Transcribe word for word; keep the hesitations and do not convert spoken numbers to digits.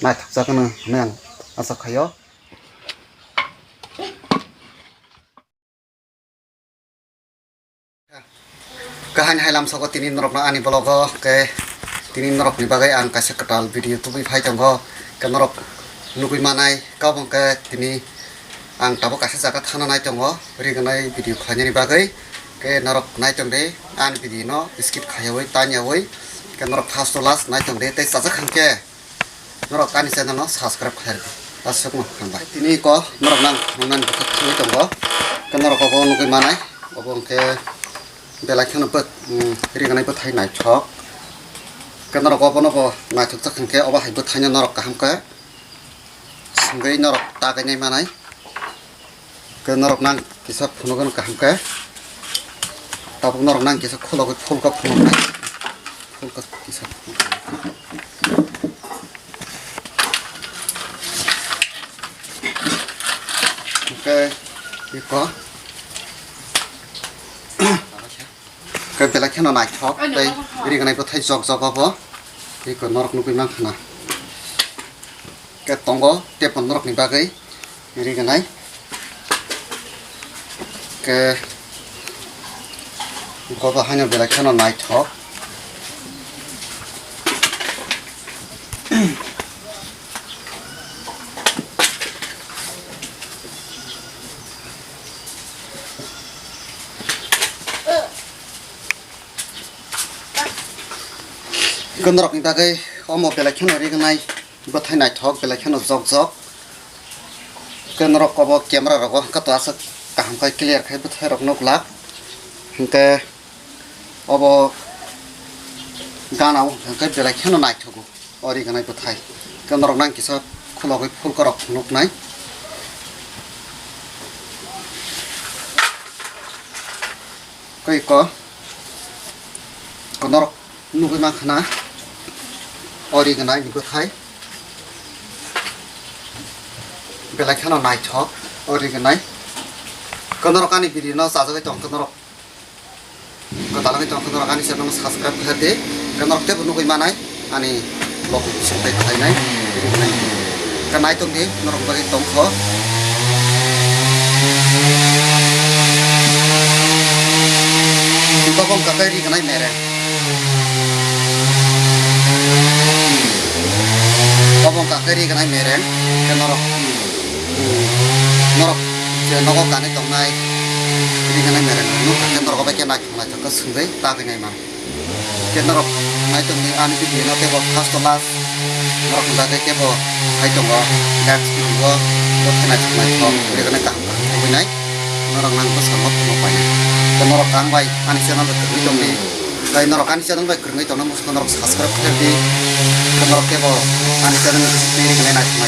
naithokjak hwnwi ang asa khaio. Kaham hai lamsogo tini norokno ani vlog o, khe tini norokni bagwi ang kaisa kwtal video tubui phai tongo, khe norok nugui manai kabo hwnkhe tini ang tabuk kaisa jaga thana nai tongo, rignai video khlainani bagwi, khe norok nai tong di ani video no skip khaiyaui tanyaui, khe norok first to last nai tong di tei chajak hwnkhe. Norok ani channel no subscribe khlai rwdi. Aswkno hambai. Tini ko norok nang nang bwthai thangwi tongo. Khe norok obo nugui manai. Obo hwnkhe belai kheno bwk, mm, rignai bwthai naithok. Khe norok obono bo naithokjak hwnkhe obo hai bwthaino norok kaham khe swngwi norok tagwi nai manai. Khe norok nang kisa phunukgwno kaham khe. Tabuk norok nang kisa khulogwi phulkok phunuknai. Phulkok kisa. Hwnkhe iko. Khe belai kheno naithok tei rignai bwthai jok jok obo. Iko norok nugui mankha na. Khe tongo teibo norokni bagwi rignai. Khe goda haino belai kheno naithok. Khe norokni bagwi omo belai kheno rignai. Bwthai naithok belai kheno jok jok. Khe norok obo camera rogo hwnkhe to aswk kaham khai clear khai bwthai rok nuklak. Hwnkhe obo gana o hwnkhe belai kheno naithogo o rignai bwthai. Khe norok nang kisa khulogwi phulkorok phunuknai. Khe iko, iko norok nugui mankha na o rignai ni bwthai. Belai kheno naithok o rignai. Khe norok ani video no chajagwi tong khe norok, kwtalangwi tong khe norok ani channel no subscribe khlai di. Khe norok teibo nugui manai. Ani vlog ni bising tei khlainai. Khe nai tong di, norok bagwi tongkho. Iko bong kakai ri ganai mereng. Iko bong kakai ri ganai mereng. Khe norok, norok je nogo kanwi tongnai ri ganai mereng. Nukha khe norok bai khe naithok naithok khe swngwi ta rinai man. Khe norok nai tongdi ani video no teibo first to last norok ni bagwi teibo hai tongo next video o bo khe naithok naithok video no kaham kaham tubui nai norok nang bwskango phunuk pai nai. Khe norok ang bai ani channel bai kwrwngwi tongdi tei norok ani channel bai kwrwngwi tongna muchungkha norok subscribe khlai di. Khe norok teibo ani channel ni bisingtwi ri gnai naithok